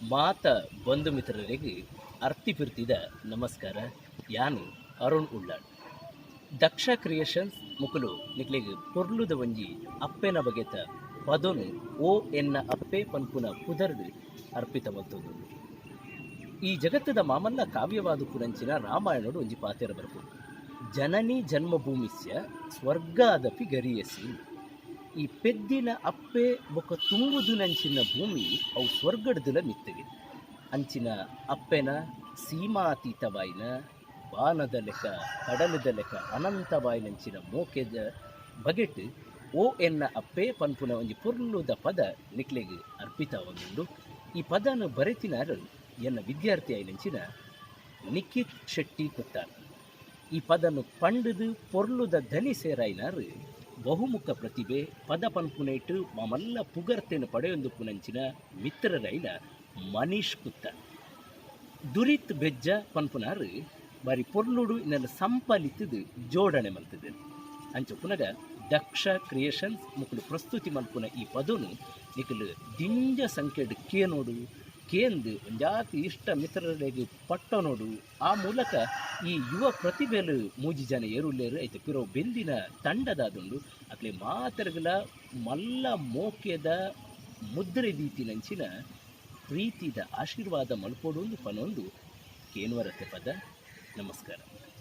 ಮಾತ ಬಂಧು ಮಿತ್ರರಿಗೆ ಅರ್ತಿ ಪಿರ್ತಿದ ನಮಸ್ಕಾರ. ಯಾನು ಅರುಣ್ ಉಳ್ಳಾಳ್, ದಕ್ಷ ಕ್ರಿಯೇಷನ್ಸ್ ಮುಕುಲು ನಿಕ್ಲೆಗ್ ಪೊರ್ಲುದ ಒಂಜಿ ಅಪ್ಪೆನ ಬಗೆತ ಪದೊನು ಓ ಎನ್ನ ಅಪ್ಪೆ ಪನ್ಪುನ ಪುದರ್ಡ್ ಅರ್ಪಿತ ಮಲ್ತೊಂದುಂಡು. ಈ ಜಗತ್ತದ ಮಾಮಲ್ಲ ಕಾವ್ಯವಾದ ಪುನಂಚಿನ ರಾಮಾಯಣಡು ಒಂಜಿ ಪಾತೆರ ಬರ್ಪುಂಡು, ಜನನಿ ಜನ್ಮಭೂಮಿಸ್ಯ ಸ್ವರ್ಗಾದಪಿ ಗರಿಯಸಿ. ಈ ಪೆದ್ದಿನ ಅಪ್ಪೆ ಬೊಕ್ಕ ತುಂಬುದುನಂಚಿನ ಭೂಮಿ ಅವು ಸ್ವರ್ಗಡ್ದುಲ ಮಿತ್ತಗೆ. ಅಂಚಿನ ಅಪ್ಪೆನ ಸೀಮಾತೀತವಾಯಿನ ಬಾನದ ಲೆಕ್ಕ ಕಡಲದ ಲೆಕ್ಕ ಅನಂತವಾಯಿನಂಚಿನ ಮೋಕೆದ ಬಗೆಟ್ ಓ ಎನ್ನ ಅಪ್ಪೆ ಪನ್ಪುನ ಒಂಜಿ ಪೊರ್ಲುದ ಪದ ನಿಕ್ಲೆಗ್ ಅರ್ಪಿತವಾದುಂಡು. ಈ ಪದನು ಬರೆತಿನಾರ್ ಎನ್ನ ವಿದ್ಯಾರ್ಥಿ ಆಯಿನಂಚಿನ ನಿಖಿತ್ ಶೆಟ್ಟಿ ಕುತ್ತಾರ್. ಈ ಪದನು ಪಂಡುದು ಪೊರ್ಲುದ ದನಿ ಸೇರಾಯಿನಾರ್ ಬಹುಮುಖ ಪ್ರತಿಭೆ, ಪದ ಪನ್ಪುನೈಟ್ ಮಾಮಲ್ಲ ಪುಗರ್ತೆನ್ ಪಡೆಯೊಂದುಪ್ಪುನಂಚಿನ ಮಿತ್ರರೈನ ಮನೀಶ್ ಕುತ್ತಾರ್. ದುರಿತ್ ಬೆಜ್ಜ ಪನ್ಪುನಾರ್ ಬಾರಿ ಪೊರ್ಲುಡು ಇಂದೆನ್ ಸಂಪಲಿತುದು ಜೋಡಣೆ ಮಲ್ತುದೆರ್. ಅಂಚ ಪುನಗ ದಕ್ಷ ಕ್ರಿಯೇಷನ್ಸ್ ಮುಕುಲು ಪ್ರಸ್ತುತಿ ಮಲ್ಪುನ ಈ ಪದೊನು ನಿಕುಲು ದಿಂಜ ಸಂಖ್ಯೆಡ್ ಕೇನೊಡು, ಕೇಂದ್ ಒಂಜಾತಿ ಇಷ್ಟ ಮಿತ್ರರೆಗ್ ಪಟ್ಟೊನೊಡು. ಆ ಮೂಲಕ ಈ ಯುವ ಪ್ರತಿಭೆಲು ಮೂಜಿ ಜನ ಏರುಲ್ಲೆರ್, ಐತ ಪಿರವು ಬೆಂದಿನ ತಂಡದಾದುಂಡು. ಅಕ್ಲೆ ಮಾತೆರ್ಗ್ಲ ಮಲ್ಲ ಮೋಕೆದ ಮುದ್ರೆ ದೀತಿನಂಚಿನ ಪ್ರೀತಿದ ಆಶೀರ್ವಾದ ಮಲ್ಪೊಡು ಪನೊಂದು ಕೇನ್ವರತೆ ಪದ. ನಮಸ್ಕಾರ.